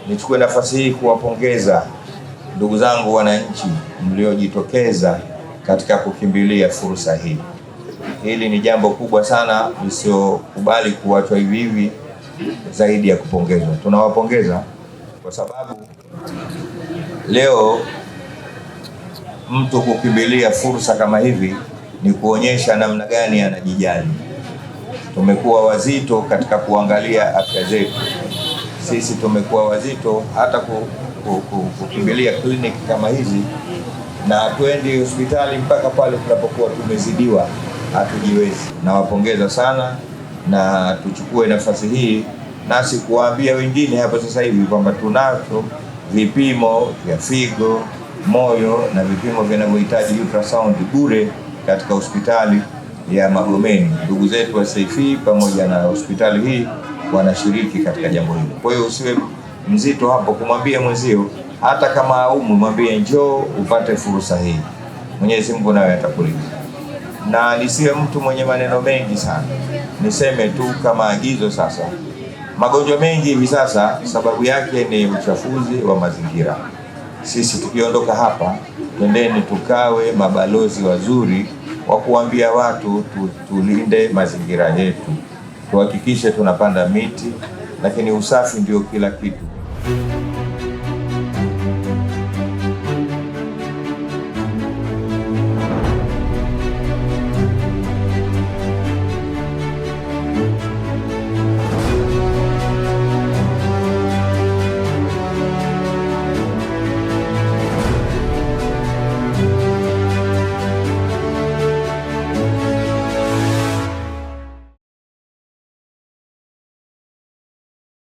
Nichukue nafasi hii kuwapongeza ndugu zangu wananchi mliojitokeza katika kukimbilia fursa hii. Hili ni jambo kubwa sana lisiokubali kuachwa hivi hivi, zaidi ya kupongezwa. Tunawapongeza kwa sababu leo mtu kukimbilia fursa kama hivi ni kuonyesha namna gani anajijali. Tumekuwa wazito katika kuangalia afya zetu. Sisi tumekuwa wazito hata kukimbilia kliniki kama hizi, na hatuendi hospitali mpaka pale tunapokuwa tumezidiwa, hatujiwezi. Nawapongeza sana, na tuchukue nafasi hii nasi kuwaambia wengine hapa sasa hivi kwamba tunazo vipimo vya figo, moyo na vipimo vinavyohitaji ultrasound bure katika hospitali ya Magomeni. Ndugu zetu wa Seifi pamoja na hospitali hii wanashiriki katika jambo hili. Kwa hiyo usiwe mzito hapo kumwambia mwenzio, hata kama aumwi, mwambie njoo upate fursa hii. Mwenyezi Mungu nawe atakulinda. Na nisiwe mtu mwenye maneno mengi sana, niseme tu kama agizo sasa. Magonjwa mengi hivi sasa sababu yake ni uchafuzi wa mazingira. Sisi tukiondoka hapa, twendeni tukawe mabalozi wazuri wa kuambia watu tulinde mazingira yetu, tuhakikishe tunapanda miti, lakini usafi ndio kila kitu.